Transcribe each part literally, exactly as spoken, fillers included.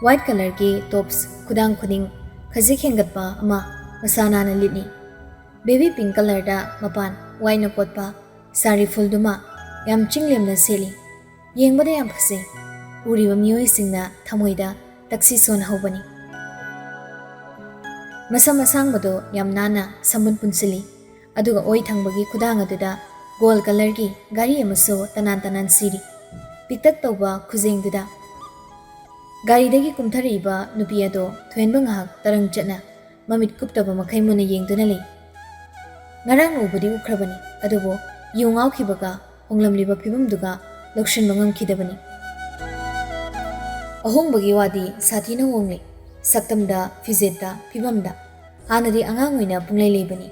White colourꯒꯤ tops, ꯈꯨꯗꯥꯡ ꯈꯨꯅꯤꯡ ꯈꯖꯤꯛ ꯍꯦꯟꯒꯠꯄ ꯑꯃ ꯃꯁꯥ ꯅꯥꯟꯅ ꯂꯤꯠꯂꯤ꯫ Baby pink colourꯗ ꯃꯄꯥꯟ ꯋꯥꯏꯅ ꯀꯣꯠꯄ ꯁꯥꯔꯤ ꯐꯨꯜꯗꯨꯃ ꯌꯥꯝ ꯆꯤꯡꯂꯦꯝꯅ ꯁꯦꯠꯂꯤ꯫ ꯌꯦꯡꯕꯗ ꯌꯥꯝ ꯐꯖꯩ꯫ ꯎꯔꯤꯕ ꯃꯤꯑꯣꯏꯁꯤꯡꯅ ꯊꯃꯣꯏꯗ ꯇꯛꯁꯤ ꯁꯣꯟꯍꯧꯕꯅꯤ꯫ ꯃꯁꯝ ꯑꯁꯥꯡꯕꯗꯣ ꯌꯥꯝ ꯅꯥꯟꯅ ꯁꯝꯕꯨꯟ ꯄꯨꯟꯁꯤꯜꯂꯤ꯫ ꯑꯗꯨꯒ ꯑꯣꯏ ꯊꯪꯕꯒꯤ ꯈꯨꯗꯥꯡ ꯑꯗꯨꯗ gold colourꯒꯤ ꯘꯔꯤ ꯑꯃꯁꯨ ꯇꯅꯥꯟ ꯇꯅꯥꯟ ꯁꯤꯔꯤ꯫ ꯄꯤꯛꯇꯛ ꯇꯧꯕ ꯈꯨꯖꯦꯡꯗꯨꯗ꯫ ꯒꯥꯔꯤꯗꯒꯤ ꯀꯨꯝꯊꯔꯛꯏꯕ ꯅꯨꯄꯤ ꯑꯗꯣ ꯊꯣꯏꯍꯟꯕ ꯉꯥꯏꯍꯥꯛ ꯇꯔꯪ ꯆꯠꯅ ꯃꯃꯤꯠ ꯀꯨꯞꯇꯕ ꯃꯈꯩ ꯃꯨꯟꯅ ꯌꯦꯡꯗꯨꯅ ꯂꯩ꯫ ꯉꯔꯥꯡ ꯎꯕꯗꯤ ꯎꯈ꯭ꯔꯕꯅꯤ, ꯑꯗꯨꯕꯨ ꯌꯨ ꯉꯥꯎꯈꯤꯕꯒ ꯍꯣꯡꯂꯝꯂꯤꯕ ꯐꯤꯕꯝꯗꯨꯒ ꯂꯧꯁꯤꯟꯕ ꯉꯝꯈꯤꯗꯕꯅꯤ꯫ ꯑꯍꯣꯡꯕꯒꯤ ꯋꯥꯗꯤ ꯁꯥꯊꯤꯅ ꯍꯣꯡꯂꯦ꯫ ꯁꯛꯇꯝꯗ, ꯐꯤꯖꯦꯠꯇ, ꯐꯤꯕꯝꯗ꯫ ꯍꯥꯟꯅꯗꯤ ꯑꯉꯥꯡ ꯑꯣꯏꯅ ꯄꯨꯡꯂꯩ ꯂꯩꯕꯅꯤ꯫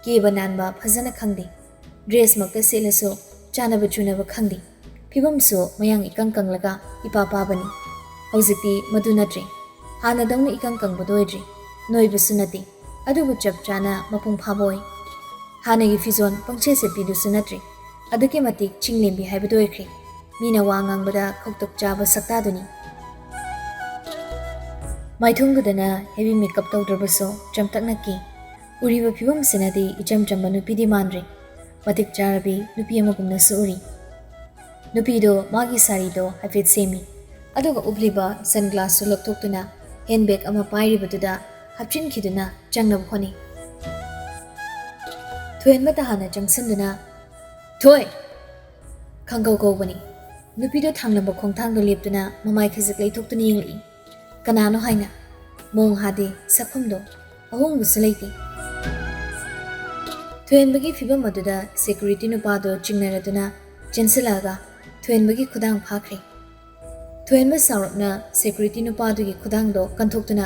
ꯀꯦꯕ ꯅꯥꯟꯕ ꯐꯖꯅ ꯈꯪꯗꯦ꯫ Dressꯃꯛꯇ ꯁꯦꯠꯂꯁꯨ ꯆꯥꯅꯕ ꯆꯨꯅꯕ ꯈꯪꯗꯦ꯫ ꯐꯤꯕꯝꯁꯨ ꯃꯌꯥꯡ ꯏꯀꯪ ꯀꯪꯂꯒ ꯏꯄꯥ ꯄꯥꯕꯅꯤ꯫ ꯍꯧꯖꯤꯛꯇꯤ ꯃꯗꯨ ꯅꯠꯇ꯭ꯔꯦ꯫ ꯍꯥꯟꯅꯗꯧꯅ ꯏꯀꯪ ꯀꯪꯕꯗꯣ ꯑꯣꯏꯗ꯭ꯔꯦ꯫ ꯅꯣꯏꯕꯁꯨ ꯅꯠꯇꯦ꯫ ꯑꯗꯨꯕꯨ ꯆꯞ ꯆꯥꯅ ꯃꯄꯨꯡ ꯐꯥꯕ ꯑꯣꯏ꯫ ꯍꯥꯟꯅꯒꯤ ꯐꯤꯖꯣꯜ ꯄꯪꯁꯦꯠ ꯁꯦꯠꯄꯤꯗꯨꯁꯨ ꯅꯠꯇ꯭ꯔꯦ꯫ ꯑꯗꯨꯛꯀꯤ ꯃꯇꯤꯛ ꯆꯤꯡꯂꯦꯝꯕꯤ ꯍꯥꯏꯕꯗꯨ ꯑꯣꯏꯈ꯭ꯔꯦ꯫ ꯃꯤꯅ ꯋꯥ ꯉꯥꯡꯕꯗ ꯈꯧꯇꯛ ꯆꯥꯕ ꯁꯛꯇꯥꯗꯨꯅꯤ꯫ ꯃꯥꯏꯊꯣꯡꯗꯨꯗꯅ heavy makeup ꯇꯧꯗ꯭ꯔꯕꯁꯨ ꯆꯝꯇꯛꯅ ꯀꯦ꯫ ꯎꯔꯤꯕ ꯐꯤꯕꯝꯁꯤꯅꯗꯤ ꯏꯆꯝ ꯆꯝꯕ ꯅꯨꯄꯤꯗꯤ ꯃꯥꯟꯗ꯭ꯔꯦ꯫ ꯃꯇꯤꯛ ꯆꯥꯔꯕꯤ ꯅꯨꯄꯤ ꯑꯃꯒꯨꯝꯅꯁꯨ ꯎꯔꯤ꯫ ꯅꯨꯄꯤꯗꯣ ꯃꯥꯒꯤ ꯁꯥꯔꯤꯗꯣ ꯍꯥꯏꯐꯦꯠ ꯁꯦꯝꯃꯤ꯫ ꯑꯗꯨꯒ ꯎꯞꯂꯤꯕ sunglassꯁꯨ ꯂꯧꯊꯣꯛꯇꯨꯅ handbag ꯑꯃ ꯄꯥꯏꯔꯤꯕꯗꯨꯗ ꯍꯥꯞꯆꯤꯟꯈꯤꯗꯨꯅ ꯆꯪꯅꯕ ꯍꯣꯠꯅꯩ꯫ ꯊꯣꯏꯍꯟꯕ ꯇꯍꯥꯟꯅ ꯆꯪꯁꯤꯟꯗꯨꯅ, "ꯊꯣꯏ!" ꯈꯪꯀꯧ ꯀꯧꯕꯅꯤ꯫ ꯅꯨꯄꯤꯗꯣ ꯊꯥꯡꯂꯝꯕ ꯈꯣꯡꯊꯥꯡꯗꯣ ꯂꯦꯞꯇꯨꯅ ꯃꯃꯥꯏ ꯈꯖꯤꯛ ꯂꯩꯊꯣꯛꯇꯨꯅ ꯌꯦꯡꯂꯛꯏ꯫ ꯀꯅꯥꯅꯣ ꯍꯥꯏꯅ꯫ ꯃꯑꯣꯡ ꯍꯥꯗꯦ, ꯁꯛꯐꯝꯗꯣ ꯑꯍꯣꯡꯕꯁꯨ ꯂꯩꯇꯦ꯫ ꯊꯣꯏꯍꯟꯕꯒꯤ ꯐꯤꯕꯝ ꯑꯗꯨꯗ security ꯅꯨꯄꯥꯗꯣ ꯆꯤꯡꯅꯔꯗꯨꯅ ꯆꯦꯟꯁꯤꯜꯂꯛꯑꯒ ꯊꯣꯏꯍꯟꯕꯒꯤ ꯈꯨꯗꯥꯡ ꯐꯥꯈ꯭ꯔꯦ꯫ ꯊꯣꯏꯍꯟꯕ ꯁꯥꯎꯔꯞꯅ security ꯅꯨꯄꯥꯗꯨꯒꯤ ꯈꯨꯗꯥꯡꯗꯣ ꯀꯟꯊꯣꯛꯇꯨꯅ,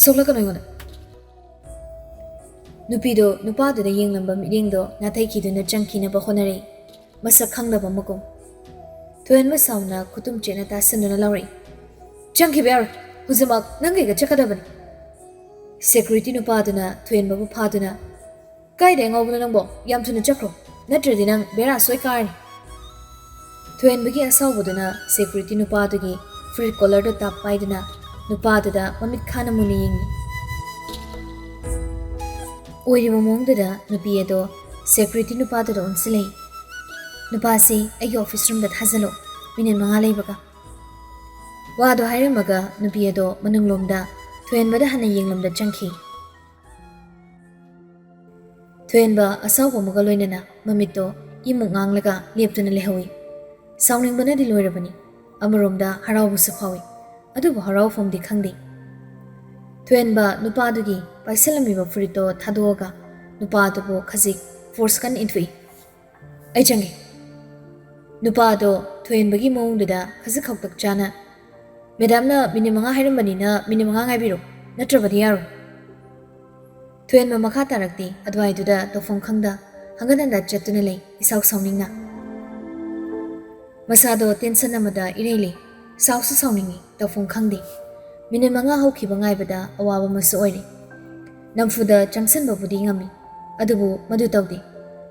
"ꯁꯣꯛꯂꯛꯀꯅꯨ ꯑꯩꯉꯣꯟꯗ!" ꯅꯨꯄꯤꯗꯣ ꯅꯨꯄꯥꯗꯨꯗ ꯌꯦꯡꯂꯝꯕ ꯃꯤꯠꯌꯦꯡꯗꯣ ꯅꯥꯊꯩꯈꯤꯗꯨꯅ ꯆꯪꯈꯤꯅꯕ ꯍꯣꯠꯅꯔꯛꯏ꯫ ꯃꯁꯛ ꯈꯪꯗꯕ ꯃꯒꯨꯝ꯫ ꯊꯣꯏꯍꯟꯕ ꯁꯥꯎꯅ ꯈꯨꯇꯨꯝ ꯆꯦꯠꯅ ꯇꯥꯁꯤꯟꯗꯨꯅ ꯂꯥꯎꯔꯛꯏ, "ꯆꯪꯈꯤꯕ ꯌꯥꯔꯣꯏ꯫ ꯍꯧꯖꯤꯛꯃꯛ ꯅꯪ ꯑꯩꯒ ꯆꯠꯀꯗꯕꯅꯤ!" Security ꯅꯨꯄꯥꯗꯨꯅ ꯊꯣꯏꯍꯟꯕꯕꯨ ꯐꯥꯗꯨꯅ, "ꯀꯥꯏꯗ ꯉꯥꯎꯕꯅꯣ ꯅꯪꯕꯣ? ꯌꯥꯝ ꯊꯨꯅ ꯆꯠꯈ꯭ꯔꯣ, ꯅꯠꯇ꯭ꯔꯗꯤ ꯅꯪ ꯕꯦꯔꯥ ꯁꯣꯏ ꯀꯥꯔꯅꯤ!" ꯊꯣꯏꯍꯟꯕꯒꯤ ꯑꯁꯥꯎꯕꯗꯨꯅ security ꯅꯨꯄꯥꯗꯨꯒꯤ ꯐꯨꯔꯤꯠ collarꯗꯨ ꯇꯥꯞ ꯄꯥꯏꯗꯨꯅ ꯅꯨꯄꯥꯗꯨꯗ ꯃꯃꯤꯠ ꯈꯥꯅ ꯃꯨꯟꯅ ꯌꯦꯡꯉꯤ꯫ ꯑꯣꯏꯔꯤꯕ ꯃꯑꯣꯡꯗꯨꯗ ꯅꯨꯄꯤ ꯑꯗꯣ ꯁꯦꯀ꯭ꯌꯨꯔꯤꯇꯤ ꯅꯨꯄꯥꯗꯨꯗ ꯑꯣꯟꯁꯤꯜꯂꯛꯏ꯫ "ꯅꯨꯄꯥꯁꯤ ꯑꯩꯒꯤ ꯑꯣꯐꯤꯁ ꯔꯨꯝꯗ ꯊꯥꯖꯤꯜꯂꯣ, ꯃꯤꯅꯤꯠ ꯃꯉꯥ ꯂꯩꯕꯒ꯫" ꯋꯥꯗꯣ ꯍꯥꯏꯔꯝꯃꯒ ꯅꯨꯄꯤ ꯑꯗꯣ ꯃꯅꯨꯡꯂꯣꯝꯗ ꯊꯣꯏꯍꯟꯕꯗ ꯍꯥꯟꯅ ꯌꯦꯡꯂꯝꯗ ꯆꯪꯈꯤ꯫ ꯊꯣꯏꯍꯟꯕ ꯑꯁꯥꯎꯕ ꯑꯃꯒ ꯂꯣꯏꯅꯅ ꯃꯃꯤꯠꯇꯣ ꯏꯃꯨꯛ ꯉꯥꯡꯂꯒ ꯂꯦꯞꯇꯨꯅ ꯂꯩꯍꯧꯏ꯫ ꯁꯥꯎꯅꯤꯡꯕꯅꯗꯤ ꯂꯣꯏꯔꯕꯅꯤ꯫ ꯑꯃꯔꯣꯝꯗ ꯍꯔꯥꯎꯕꯁꯨ ꯐꯥꯎꯏ꯫ ꯑꯗꯨꯕꯨ ꯍꯔꯥꯎꯐꯝꯗꯤ ꯈꯪꯗꯦ꯫ ꯊꯣꯏꯍꯟꯕ ꯅꯨꯄꯥꯗꯨꯒꯤ ꯄꯥꯏꯁꯜꯂꯝꯃꯤꯕ ꯐꯨꯔꯤꯠꯇꯣ ꯊꯥꯗꯣꯛꯑꯒ ꯅꯨꯄꯥꯗꯨꯕꯨ ꯈꯖꯤꯛ ꯐꯣꯔꯁ ꯀꯟꯅ ꯏꯟꯊꯣꯛꯏ꯫ "ꯑꯩ ꯆꯪꯒꯦ꯫" ꯅꯨꯄꯥꯗꯣ ꯊꯣꯏꯍꯟꯕꯒꯤ ꯃꯑꯣꯡꯗꯨꯗ ꯈꯖꯤꯛ ꯈꯧꯇꯛ ꯆꯥꯅ, "ꯃꯦꯗꯥꯝꯅ ꯃꯤꯅꯤꯠ ꯃꯉꯥ ꯍꯥꯏꯔꯝꯕꯅꯤꯅ ꯃꯤꯅꯤꯠ ꯃꯉꯥ ꯉꯥꯏꯕꯤꯔꯣ, ꯅꯠꯇ꯭ꯔꯕꯗꯤ ꯌꯥꯔꯣꯏ꯫" ꯊꯣꯏꯍꯟꯕ ꯃꯈꯥ ꯇꯥꯔꯛꯇꯦ꯫ ꯑꯗꯨꯋꯥꯏꯗꯨꯗ ꯇꯧꯐꯝ ꯈꯪꯗ ꯍꯪꯒꯠ ꯍꯟꯗ ꯆꯠꯇꯨꯅ ꯂꯩ, ꯏꯁꯥꯎ ꯁꯥꯎꯅꯤꯡꯅ꯫ ꯃꯁꯥꯗꯣ ꯇꯦꯟꯁꯟ ꯑꯃꯗ ꯏꯔꯩ ꯂꯩ꯫ ꯁꯥꯎꯁꯨ ꯁꯥꯎꯅꯤꯡꯉꯤ, ꯇꯧꯐꯝ ꯈꯪꯗꯦ꯫ ꯃꯤꯅꯤꯠ ꯃꯉꯥ ꯍꯧꯈꯤꯕ ꯉꯥꯏꯕꯗ ꯑꯋꯥꯕ ꯑꯃꯁꯨ ꯑꯣꯏꯔꯦ꯫ ꯅꯝꯐꯨꯗ ꯆꯪꯁꯟꯕꯕꯨꯗꯤ ꯉꯝꯃꯤ, ꯑꯗꯨꯕꯨ ꯃꯗꯨ ꯇꯧꯗꯦ꯫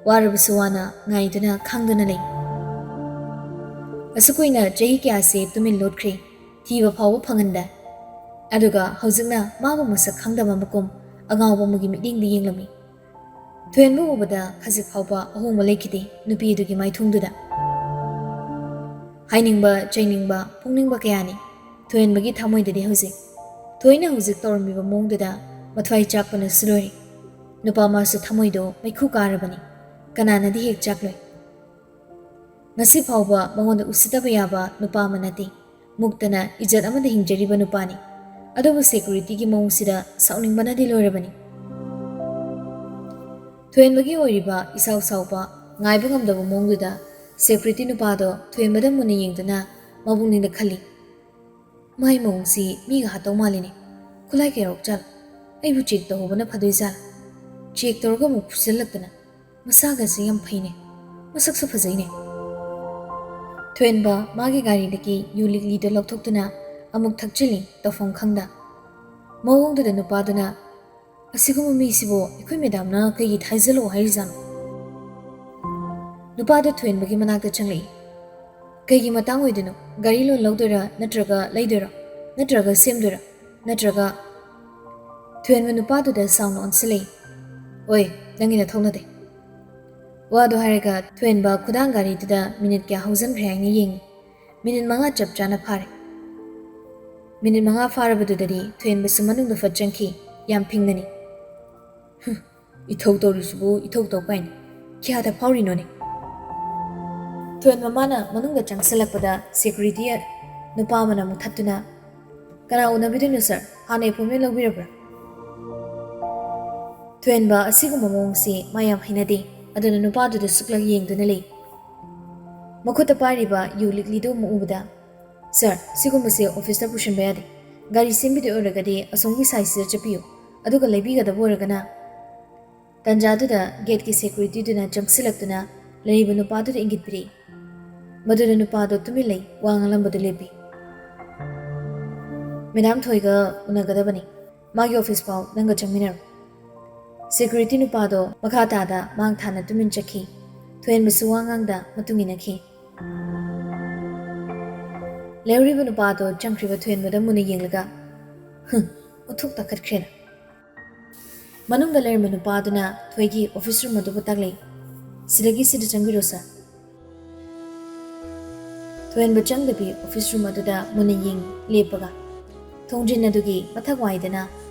ꯋꯥꯔꯕꯁꯨ ꯋꯥꯅ ꯉꯥꯏꯗꯨꯅ ꯈꯥꯡꯗꯨꯅ ꯂꯩ꯫ ꯑꯁꯨꯛ ꯀꯨꯏꯅ ꯆꯍꯤ ꯀꯌꯥꯁꯦ ꯇꯨꯃꯤꯟ ꯂꯣꯠꯈ꯭ꯔꯦ, ꯊꯤꯕ ꯐꯥꯎꯕ ꯐꯪꯍꯟꯗꯦ꯫ ꯑꯗꯨꯒ ꯍꯧꯖꯤꯛꯅ ꯃꯥꯕꯨ ꯃꯁꯛ ꯈꯪꯗꯕ ꯑꯃꯒꯨꯝ ꯑꯉꯥꯎꯕ ꯑꯃꯒꯤ ꯃꯤꯠꯌꯦꯡꯗ ꯌꯦꯡꯂꯝꯃꯤ꯫ ꯊꯣꯏꯍꯟꯕ ꯎꯕꯗ ꯈꯖꯤꯛ ꯐꯥꯎꯕ ꯑꯍꯣꯡꯕ ꯂꯩꯈꯤꯗꯦ ꯅꯨꯄꯤ ꯑꯗꯨꯒꯤ ꯃꯥꯏꯊꯣꯡꯗꯨꯗ꯫ ꯍꯥꯏꯅꯤꯡꯕ, ꯆꯩꯅꯤꯡꯕ, ꯐꯣꯡꯅꯤꯡꯕ ꯀꯌꯥꯅꯤ ꯊꯣꯏꯍꯟꯕꯒꯤ ꯊꯃꯣꯏꯗꯗꯤ ꯍꯧꯖꯤꯛ꯫ ꯊꯣꯏꯅ ꯍꯧꯖꯤꯛ ꯇꯧꯔꯝꯃꯤꯕ ꯃꯑꯣꯡꯗꯨꯗ ꯃꯊ꯭ꯋꯥꯏ ꯆꯥꯛꯄꯅꯁꯨ ꯂꯣꯏꯔꯦ꯫ ꯅꯨꯄꯥ ꯃꯥꯁꯨ ꯊꯃꯣꯏꯗꯣ ꯃꯩꯈꯨ ꯀꯥꯔꯕꯅꯤ꯫ ꯀꯅꯥꯅꯗꯤ ꯍꯦꯛ ꯆꯥꯛꯂꯣꯏ? ꯉꯁꯤ ꯐꯥꯎꯕ ꯃꯉꯣꯟꯗ ꯎꯁꯤꯠꯇꯕ ꯌꯥꯕ ꯅꯨꯄꯥ ꯑꯃ ꯅꯠꯇꯦ꯫ ꯃꯨꯛꯇꯅ ꯏꯖꯠ ꯑꯃꯗ ꯍꯤꯡꯖꯔꯤꯕ ꯅꯨꯄꯥꯅꯤ꯫ ꯑꯗꯨꯕꯨ ꯁꯦꯀ꯭ꯌꯨꯔꯤꯇꯤꯒꯤ ꯃꯑꯣꯡꯁꯤꯗ ꯁꯥꯎꯅꯤꯡꯕꯅꯗꯤ ꯂꯣꯏꯔꯕꯅꯤ꯫ ꯊꯣꯏꯍꯟꯕꯒꯤ ꯑꯣꯏꯔꯤꯕ ꯏꯁꯥꯎ ꯁꯥꯎꯕ, ꯉꯥꯏꯕ ꯉꯝꯗꯕ ꯃꯑꯣꯡꯗꯨꯗ ꯁꯦꯀ꯭ꯌꯨꯔꯤꯇꯤ ꯅꯨꯄꯥꯗꯣ ꯊꯣꯏꯍꯟꯕꯗ ꯃꯨꯟꯅ ꯌꯦꯡꯗꯨꯅ ꯃꯕꯨꯛꯅꯤꯡꯗ ꯈꯜꯂꯤ, "ꯃꯥꯏ ꯃꯑꯣꯡꯁꯤ ꯃꯤꯒ ꯍꯥꯠꯇꯧ ꯃꯥꯜꯂꯤꯅꯦ꯫ ꯈꯨꯠꯂꯥꯏ ꯀꯌꯥꯔꯣꯛ ꯆꯥꯠꯂꯣ? ꯑꯩꯕꯨ ꯆꯦꯛ ꯇꯧꯍꯧꯕꯅ ꯐꯗꯣꯏ ꯖꯥꯠꯂꯥ? ꯆꯦꯛ ꯇꯧꯔꯒ ꯑꯃꯨꯛ ꯐꯨꯁꯤꯜꯂꯛꯇꯅ꯫ ꯃꯁꯥꯒꯁꯦ ꯌꯥꯝ ꯐꯩꯅꯦ, ꯃꯁꯛꯁꯨ ꯐꯖꯩꯅꯦ꯫" ꯊꯣꯏꯍꯟꯕ ꯃꯥꯒꯤ ꯒꯥꯔꯤꯗꯒꯤ ꯌꯨ ꯂꯤꯛꯂꯤꯗꯣ ꯂꯧꯊꯣꯛꯇꯨꯅ ꯑꯃꯨꯛ ꯊꯛꯆꯤꯜꯂꯤ, ꯇꯧꯐꯝ ꯈꯪꯗ꯫ ꯃꯑꯣꯡꯗꯨꯗ ꯅꯨꯄꯥꯗꯨꯅ, "ꯑꯁꯤꯒꯨꯝꯕ ꯃꯤꯁꯤꯕꯨ ꯑꯩꯈꯣꯏ ꯃꯦꯗꯥꯝꯅ ꯀꯩꯒꯤ ꯊꯥꯖꯤꯜꯂꯛꯑꯣ ꯍꯥꯏꯔꯤꯖꯥꯠꯅꯣ?" ꯅꯨꯄꯥꯗꯣ ꯊꯣꯏꯍꯟꯕꯒꯤ ꯃꯅꯥꯛꯇ ꯆꯪꯂꯛꯏ꯫ "ꯀꯩꯒꯤ ꯃꯇꯥꯡ ꯑꯣꯏꯗꯣꯏꯅꯣ? ꯒꯥꯔꯤ ꯂꯣꯟ ꯂꯧꯗꯣꯏꯔꯥ ꯅꯠꯇ꯭ꯔꯒ ꯂꯩꯗꯣꯏꯔꯥ? ꯅꯠꯇ꯭ꯔꯒ ꯁꯦꯝꯗꯣꯏꯔꯥ? ꯅꯠꯇ꯭ꯔꯒ ꯊꯣꯏꯍꯟꯕ ꯅꯨꯄꯥꯗꯨꯗ ꯁꯥꯎꯅ ꯑꯣꯟꯁꯤꯜꯂꯛꯏ꯫ "ꯑꯣꯏ, ꯅꯪꯒꯤ ꯅꯊꯧ ꯅꯠꯇꯦ꯫" ꯋꯥꯗꯣ ꯍꯥꯏꯔꯒ ꯊꯣꯏꯍꯟꯕ ꯈꯨꯗꯥꯡ ꯒꯥꯔꯤꯗꯨꯗ ꯃꯤꯅꯤꯠ ꯀꯌꯥ ꯍꯧꯖꯤꯟꯈ꯭ꯔꯦ ꯍꯥꯏꯅ ꯌꯦꯡꯉꯤ꯫ ꯃꯤꯅꯤꯠ ꯃꯉꯥ ꯆꯞ ꯆꯥꯅ ꯐꯥꯔꯦ꯫ ꯃꯤꯅꯤꯠ ꯃꯉꯥ ꯐꯥꯔꯕꯗꯨꯗꯗꯤ ꯊꯣꯏꯍꯟꯕꯁꯨ ꯃꯅꯨꯡꯗ ꯐꯠ ꯆꯪꯈꯤ꯫ ꯌꯥꯝ ꯐꯤꯡꯅꯅꯤ꯫ "ꯍꯨꯝ, ꯏꯊꯧ ꯇꯧꯔꯤꯁꯤꯕꯨ ꯏꯊꯧ ꯇꯧ ꯀꯥꯏꯅ ꯀꯌꯥꯗ ꯐꯥꯎꯔꯤꯅꯣꯅꯦ?" ꯊꯣꯏꯍꯟꯕ ꯃꯥꯅ ꯃꯅꯨꯡꯗ ꯆꯪꯁꯤꯜꯂꯛꯄꯗ ꯁꯦꯀ꯭ꯌꯨꯔꯤꯇꯤ ꯅꯨꯄꯥ ꯑꯃꯅ ꯃꯨꯊꯠꯇꯨꯅ, "ꯀꯅꯥ ꯎꯅꯕꯤꯗꯣꯏꯅꯣ ꯁꯥꯔ? ꯍꯥꯟꯅ ꯑꯦꯄꯣꯏꯟꯃꯦꯟ ꯂꯧꯕꯤꯔꯕ꯭ꯔꯥ?" ꯊꯣꯏꯍꯟꯕ ꯑꯁꯤꯒꯨꯝꯕ ꯃꯑꯣꯡꯁꯤ ꯃꯥ ꯌꯥꯝ ꯍꯩꯅꯗꯦ꯫ ꯑꯗꯨꯅ ꯅꯨꯄꯥꯗꯨꯗ ꯁꯨꯛꯂꯒ ꯌꯦꯡꯗꯨꯅ ꯂꯩ꯫ ꯃꯈꯨꯠꯇ ꯄꯥꯏꯔꯤꯕ ꯌꯨ ꯂꯤꯛꯂꯤꯗꯨ ꯑꯃꯨꯛ ꯎꯕꯗ, "ꯁꯥꯔ, ꯁꯤꯒꯨꯝꯕꯁꯦ ꯑꯣꯐꯤꯁꯇ ꯄꯨꯁꯤꯟꯕ ꯌꯥꯗꯦ꯫ ꯒꯥꯔꯤ ꯁꯦꯝꯕꯤꯗꯣꯏ ꯑꯣꯏꯔꯒꯗꯤ ꯑꯁꯣꯝꯒꯤ ꯁꯥꯏꯠꯁꯤꯗ ꯆꯠꯄꯤꯌꯨ, ꯑꯗꯨꯒ ꯂꯩꯕꯤꯒꯗꯕ ꯑꯣꯏꯔꯒꯅ꯫" ꯇꯟꯖꯥꯗꯨꯗ ꯒꯦꯠꯀꯤ ꯁꯦꯀ꯭ꯌꯨꯔꯤꯇꯤꯗꯨꯅ ꯆꯪꯁꯤꯜꯂꯛꯇꯨꯅ ꯂꯩꯔꯤꯕ ꯅꯨꯄꯥꯗꯨꯗ ꯏꯪꯒꯤꯠ ꯄꯤꯔꯛꯏ꯫ ꯃꯗꯨꯗ ꯅꯨꯄꯥꯗꯣ ꯇꯨꯃꯤꯟ ꯂꯩ, ꯋꯥ ꯉꯥꯡꯂꯝꯕꯗꯨ ꯂꯦꯞꯄꯤ꯫ "ꯃꯦꯗꯥꯝ ꯊꯣꯏꯒ ꯎꯅꯒꯗꯕꯅꯤ꯫ ꯃꯥꯒꯤ ꯑꯣꯐꯤꯁ ꯐꯥꯎ ꯅꯪꯒ ꯆꯪꯃꯤꯟꯅꯔꯣ꯫" ꯁꯦꯀ꯭ꯌꯨꯔꯤꯇꯤ ꯅꯨꯄꯥꯗꯣ ꯃꯈꯥ ꯇꯥꯗ ꯃꯥꯡ ꯊꯥꯅ ꯇꯨꯃꯤꯟ ꯆꯠꯈꯤ꯫ ꯊꯣꯏꯍꯟꯕꯁꯨ ꯋꯥ ꯉꯥꯡꯗ ꯃꯇꯨꯡ ꯏꯟꯅꯈꯤ꯫ ꯂꯩꯍꯧꯔꯤꯕ ꯅꯨꯄꯥꯗꯣ ꯆꯪꯈ꯭ꯔꯤꯕ ꯊꯣꯏꯍꯟꯕꯗ ꯃꯨꯟꯅ ꯌꯦꯡꯂꯒ, "ꯍꯨꯝ, ꯎꯊꯨꯛ ꯇꯥꯈꯠꯈ꯭ꯔꯦꯅ꯫" ꯃꯅꯨꯡꯗ ꯂꯩꯔꯝꯕ ꯅꯨꯄꯥꯗꯨꯅ ꯊꯣꯏꯒꯤ ꯑꯣꯐꯤꯁ ꯔꯨꯝ ꯑꯗꯨꯕꯨ ꯇꯥꯛꯂꯛꯏ꯫ "ꯁꯤꯗꯒꯤ ꯁꯤꯗ ꯆꯪꯕꯤꯔꯣ, ꯁꯥꯔ꯫" ꯊꯣꯏꯍꯟꯕ ꯆꯪꯗꯕꯤ ꯑꯣꯐꯤꯁ ꯔꯨꯝ ꯑꯗꯨꯗ ꯃꯨꯟꯅ ꯌꯦꯡ ꯂꯦꯞꯄꯒ, ꯊꯣꯡꯖꯤꯟ ꯑꯗꯨꯒꯤ ꯃꯊꯛ ꯋꯥꯏꯗꯅ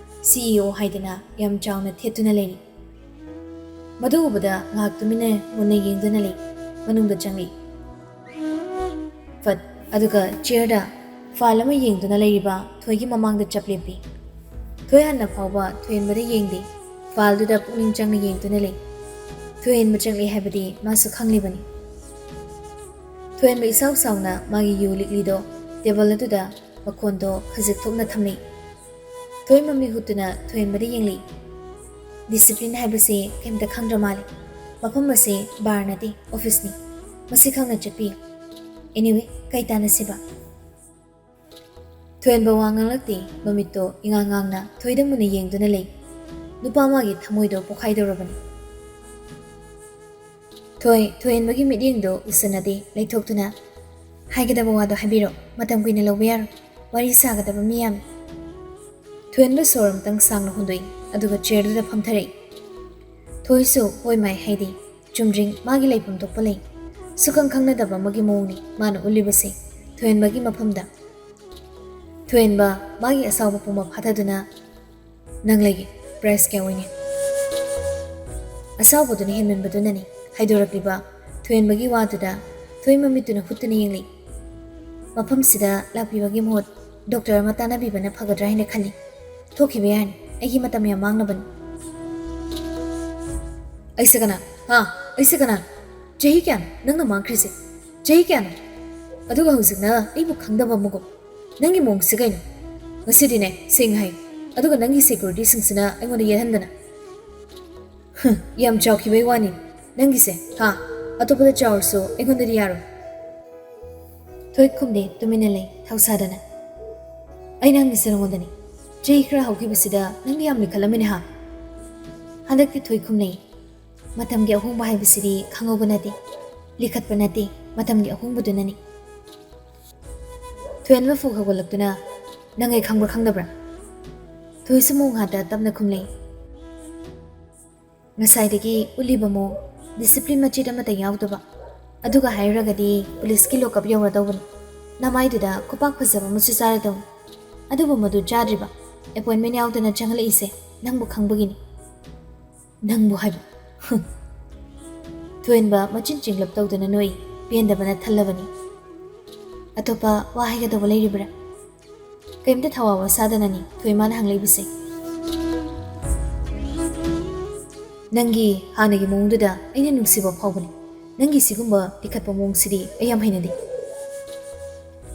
ꯁꯤ ꯏ ꯑꯣ ꯍꯥꯏꯗꯅ ꯌꯥꯝ ꯆꯥꯎꯅ ꯊꯦꯠꯇꯨꯅ ꯂꯩꯔꯤ꯫ ꯃꯗꯨ ꯎꯕꯗ ꯉꯥꯏꯍꯥꯛ ꯇꯨꯃꯤꯟꯅ ꯃꯨꯟꯅ ꯌꯦꯡꯗꯨꯅ ꯂꯩ꯫ ꯃꯅꯨꯡꯗ ꯆꯪꯂꯛꯏ꯫ ꯐꯠ, ꯑꯗꯨꯒ ꯆꯤꯌꯔꯗ ꯐꯥꯏꯜ ꯑꯃ ꯌꯦꯡꯗꯨꯅ ꯂꯩꯔꯤꯕ ꯊꯣꯏꯒꯤ ꯃꯃꯥꯡꯗ ꯆꯞ ꯂꯦꯞꯄꯤ꯫ ꯊꯣꯏ ꯍꯥꯟꯅ ꯐꯥꯎꯕ ꯊꯣꯏꯍꯟꯕꯗ ꯌꯦꯡꯗꯦ꯫ ꯐꯥꯏꯜꯗꯨꯗ ꯄꯨꯛꯅꯤꯡ ꯆꯪꯅ ꯌꯦꯡꯗꯨꯅ ꯂꯩ꯫ ꯊꯣꯏꯍꯟꯕ ꯆꯪꯂꯛꯏ ꯍꯥꯏꯕꯗꯤ ꯃꯥꯁꯨ ꯈꯪꯂꯤꯕꯅꯤ꯫ ꯊꯣꯏꯍꯟꯕ ꯏꯁꯥꯎ ꯁꯥꯎꯅ ꯃꯥꯒꯤ ꯌꯨ ꯂꯤꯛꯂꯤꯗꯣ ꯇꯦꯕꯜ ꯑꯗꯨꯗ ꯃꯈꯣꯟꯗꯣ ꯈꯖꯤꯛ ꯊꯣꯛꯅ ꯊꯝꯂꯤ꯫ ꯊꯣꯏ ꯃꯃꯤꯠ ꯍꯨꯠꯇꯨꯅ ꯊꯣꯏꯍꯟꯕꯗ ꯌꯦꯡꯂꯤ꯫ "ꯗꯤꯁꯤꯄ꯭ꯂꯤꯟ ꯍꯥꯏꯕꯁꯦ ꯀꯩꯝꯇ ꯈꯪꯗ꯭ꯔ ꯃꯥꯜꯂꯦ꯫ ꯃꯐꯝ ꯑꯁꯦ ꯕꯥꯔ ꯅꯠꯇꯦ, ꯑꯣꯐꯤꯁꯅꯤ꯫ ꯃꯁꯤ ꯈꯪꯅ ꯆꯠꯄꯤꯌꯨ꯫ ꯑꯦꯅꯤꯋꯦ, ꯀꯩ ꯇꯥꯟꯅꯁꯤꯕ?" ꯊꯣꯏꯍꯟꯕ ꯋꯥ ꯉꯥꯡꯂꯛꯇꯦ꯫ ꯃꯃꯤꯠꯇꯣ ꯏꯉꯥꯡ ꯉꯥꯡꯅ ꯊꯣꯏꯗ ꯃꯨꯟꯅ ꯌꯦꯡꯗꯨꯅ ꯂꯩ꯫ ꯅꯨꯄꯥ ꯑꯃꯒꯤ ꯊꯃꯣꯏꯗꯣ ꯄꯣꯈꯥꯏꯗꯧꯔꯕꯅꯤ꯫ ꯊꯣꯏ, ꯊꯣꯏꯍꯟꯕꯒꯤ ꯃꯤꯠꯌꯦꯡꯗꯣ ꯎꯁꯟꯅꯗꯦ꯫ ꯂꯩꯊꯣꯛꯇꯨꯅ, "ꯍꯥꯏꯒꯗꯕ ꯋꯥꯗꯣ ꯍꯥꯏꯕꯤꯔꯣ꯫ ꯃꯇꯝ ꯀꯨꯏꯅ ꯂꯧꯕ ꯌꯥꯔꯣꯏ꯫" ꯋꯥꯔꯤ ꯁꯥꯒꯗꯕ ꯃꯤ ꯌꯥꯝꯃꯤ꯫ ꯊꯣꯏꯍꯦꯟꯕ ꯁꯣꯔ ꯑꯃꯇꯪ ꯁꯥꯡꯅ ꯍꯣꯟꯗꯣꯛꯏ, ꯑꯗꯨꯒ ꯆꯤꯌꯔꯗꯨꯗ ꯐꯝꯊꯔꯛꯏ꯫ ꯊꯣꯏꯁꯨ ꯍꯣꯏ ꯃꯥꯏ ꯍꯥꯏꯗꯤ, ꯆꯨꯝꯗ꯭ꯔꯤꯡ ꯃꯥꯒꯤ ꯂꯩꯐꯝ ꯊꯣꯛꯄ ꯂꯩ꯫ ꯁꯨꯈꯪ ꯈꯪꯅꯗꯕ ꯑꯃꯒꯤ ꯃꯑꯣꯡꯅꯤ ꯃꯥꯅ ꯎꯠꯂꯤꯕꯁꯦ ꯊꯣꯏꯍꯦꯟꯕꯒꯤ ꯃꯐꯝꯗ꯫ ꯊꯣꯏꯍꯦꯟꯕ ꯃꯥꯒꯤ ꯑꯁꯥꯎꯕ ꯄꯨꯝꯕ ꯐꯥꯊꯗꯨꯅ, "ꯅꯪ ꯂꯩꯒꯦ, ꯄ꯭ꯔꯥꯏꯁ ꯀꯌꯥ ꯑꯣꯏꯅꯤ?" ꯑꯁꯥꯎꯕꯗꯨꯅ ꯍꯦꯟꯃꯟꯕꯗꯨꯅꯅꯤ ꯍꯥꯏꯗꯣꯔꯛꯂꯤꯕ ꯊꯣꯏꯍꯦꯟꯕꯒꯤ ꯋꯥꯗꯨꯗ ꯊꯣꯏ ꯃꯃꯤꯠꯇꯨꯅ ꯍꯨꯠꯇꯨꯅ ꯌꯦꯡꯂꯤ꯫ ꯃꯐꯝꯁꯤꯗ ꯂꯥꯛꯄꯤꯕꯒꯤ ꯃꯍꯨꯠ ꯗꯣꯛꯇꯔ ꯑꯃ ꯇꯥꯟꯅꯕꯤꯕꯅ ꯐꯒꯗ꯭ꯔꯥ ꯍꯥꯏꯅ ꯈꯜꯂꯤ꯫ ꯊꯣꯛꯈꯤꯕ ꯌꯥꯔꯅꯤ, ꯑꯩꯒꯤ ꯃꯇꯝ ꯌꯥꯝ ꯃꯥꯡꯅꯕꯅꯤ꯫ "ꯑꯩꯁꯦ ꯀꯅꯥ? ꯍꯥ? ꯑꯩꯁꯦ ꯀꯅꯥ? ꯆꯍꯤ ꯀꯌꯥꯅꯣ ꯅꯪꯅ ꯃꯥꯡꯈ꯭ꯔꯤꯁꯦ? ꯆꯍꯤ ꯀꯌꯥꯅꯣ? ꯑꯗꯨꯒ ꯍꯧꯖꯤꯛꯅ ꯑꯩꯕꯨ ꯈꯪꯗꯕ ꯑꯃꯒꯨꯝ꯫ ꯅꯪꯒꯤ ꯃꯑꯣꯡꯁꯦ ꯀꯩꯅꯣ? ꯉꯁꯤꯗꯤꯅꯦ, ꯁꯦꯡꯅ ꯍꯥꯏ, ꯑꯗꯨꯒ ꯅꯪꯒꯤ ꯁꯦꯀ꯭ꯌꯨꯔꯤꯇꯤꯁꯤꯡꯁꯤꯅ ꯑꯩꯉꯣꯟꯗ ꯌꯦꯠꯍꯟꯗꯅ꯫" "ꯍꯨꯝ, ꯌꯥꯝ ꯆꯥꯎꯈꯤꯕꯩ ꯋꯥꯅꯤ ꯅꯪꯒꯤꯁꯦ, ꯍꯥ? ꯑꯇꯣꯞꯄꯗ ꯆꯥꯎꯔꯁꯨ ꯑꯩꯉꯣꯟꯗꯗꯤ ꯌꯥꯔꯣꯏ꯫" ꯊꯣꯏ ꯈꯨꯝꯗꯦ, ꯇꯨꯃꯤꯟꯅ ꯂꯩ, ꯊꯧꯁꯥꯗꯅ꯫ "ꯑꯩꯅ ꯍꯪꯉꯤꯁꯦ ꯅꯉꯣꯟꯗꯅꯤ꯫ ꯆꯍꯤ ꯈꯔ ꯍꯧꯈꯤꯕꯁꯤꯗ ꯅꯪꯗꯤ ꯌꯥꯝ ꯂꯤꯈꯠꯂꯝꯃꯤꯅꯦ, ꯍꯥ?" ꯍꯟꯗꯛꯇꯤ ꯊꯣꯏ ꯈꯨꯝꯅꯩ꯫ ꯃꯇꯝꯒꯤ ꯑꯍꯣꯡꯕ ꯍꯥꯏꯕꯁꯤꯗꯤ ꯈꯪꯍꯧꯕ ꯅꯠꯇꯦ, ꯂꯤꯈꯠꯄ ꯅꯠꯇꯦ, ꯃꯇꯝꯒꯤ ꯑꯍꯣꯡꯕꯗꯨꯅꯅꯤ꯫ ꯊꯣꯏꯍꯦꯟꯕ ꯐꯨꯛ ꯍꯧꯒꯠꯂꯛꯇꯨꯅ, "ꯅꯪ ꯑꯩ ꯈꯪꯕ꯭ꯔꯥ ꯈꯪꯗꯕ꯭ꯔꯥ?" ꯊꯣꯏꯁꯨ ꯃꯣꯡ ꯍꯥꯠꯇ ꯇꯞꯅ ꯈꯨꯝꯂꯛꯏ꯫ "ꯉꯁꯥꯏꯗꯒꯤ ꯎꯠꯂꯤꯕ ꯃꯑꯣꯡ, ꯗꯤꯁꯤꯄ꯭ꯂꯤꯟ ꯃꯆꯦꯠ ꯑꯃꯠꯇ ꯌꯥꯎꯗꯕ꯫ ꯑꯗꯨꯒ ꯍꯥꯏꯔꯨꯔꯒꯗꯤ ꯄꯨꯂꯤꯁꯀꯤ ꯂꯣꯀꯞ ꯌꯧꯔꯗꯧꯕꯅꯤ꯫ ꯅꯃꯥꯏꯗꯨꯗ ꯈꯨꯄꯥꯛ ꯐꯖꯕ ꯑꯃꯁꯨ ꯆꯥꯔꯗꯧꯅꯤ꯫ ꯑꯗꯨꯕꯨ ꯃꯗꯨ ꯆꯥꯗ꯭ꯔꯤꯕ, ꯑꯦꯄꯣꯏꯟꯃꯦꯟ ꯌꯥꯎꯗꯅ ꯆꯪꯂꯛꯏꯁꯦ ꯅꯪꯕꯨ ꯈꯪꯕꯒꯤꯅꯤ꯫" "ꯅꯪꯕꯨ ꯍꯥꯏꯕ꯫" ꯍꯨꯝ꯫ ꯊꯣꯏꯍꯦꯟꯕ ꯃꯆꯤꯟ ꯆꯤꯡꯂꯞ ꯇꯧꯗꯨꯅ ꯅꯣꯛꯏ꯫ ꯄꯦꯟꯗꯕꯅ ꯊꯜꯂꯕꯅꯤ꯫ "ꯑꯇꯣꯞꯄ ꯋꯥ ꯍꯥꯏꯒꯗꯧꯕ ꯂꯩꯔꯤꯕ꯭ꯔꯥ?" ꯀꯔꯤꯝꯇ ꯊꯋꯥ ꯋꯥ ꯁꯥꯗꯅꯅꯤ ꯊꯣꯏꯃꯥꯅ ꯍꯪꯂꯛꯏꯕꯁꯦ꯫ "ꯅꯪꯒꯤ ꯍꯥꯟꯅꯒꯤ ꯃꯑꯣꯡꯗꯨꯗ ꯑꯩꯅ ꯅꯨꯡꯁꯤꯕ ꯐꯥꯎꯕꯅꯤ꯫ ꯅꯪꯒꯤ ꯁꯤꯒꯨꯝꯕ ꯇꯤꯈꯠꯄ ꯃꯑꯣꯡꯁꯤꯗꯤ ꯑꯩ ꯌꯥꯝ ꯍꯩꯅꯗꯦ꯫"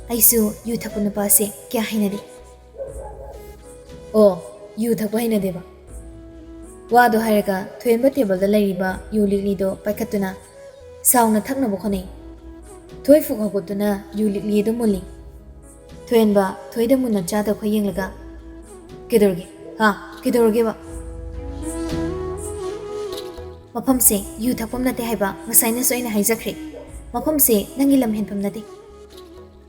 "ꯑꯩꯁꯨ ꯌꯨ ꯊꯛꯄ ꯅꯨꯄꯥꯁꯦ ꯀꯌꯥ ꯍꯩꯅꯗꯦ꯫" "ꯑꯣ, ꯌꯨ ꯊꯛꯄ ꯍꯩꯅꯗꯦꯕ꯫" ꯋꯥꯗꯣ ꯍꯥꯏꯔꯒ ꯊꯣꯏꯍꯦꯟꯕ ꯇꯦꯕꯜꯗ ꯂꯩꯔꯤꯕ ꯌꯨ ꯂꯤꯛꯂꯤꯗꯣ ꯄꯥꯏꯈꯠꯇꯨꯅ ꯁꯥꯎꯅ ꯊꯛꯅꯕ ꯍꯣꯠꯅꯩ꯫ ꯊꯣꯏ ꯐꯨꯛ ꯍꯧꯒꯠꯇꯨꯅ ꯌꯨ ꯂꯤꯛꯂꯤ ꯑꯗꯨ ꯃꯨꯜꯂꯤ꯫ ꯊꯣꯏꯍꯦꯟꯕ ꯊꯣꯏꯗ ꯃꯨꯟꯅ ꯆꯥꯗ ꯈꯣꯏ ꯌꯦꯡꯂꯒ, "ꯀꯩꯗꯧꯔꯒꯦ? ꯍꯥ? ꯀꯩꯗꯧꯔꯒꯦꯕ?" "ꯃꯐꯝꯁꯦ ꯌꯨ ꯊꯛꯐꯝ ꯅꯠꯇꯦ ꯍꯥꯏꯕ ꯉꯁꯥꯏꯅꯁꯨ ꯑꯩꯅ ꯍꯥꯏꯖꯈ꯭ꯔꯦ꯫ ꯃꯐꯝꯁꯦ ꯅꯪꯒꯤ ꯂꯝ ꯍꯦꯟꯐꯝ ꯅꯠꯇꯦ꯫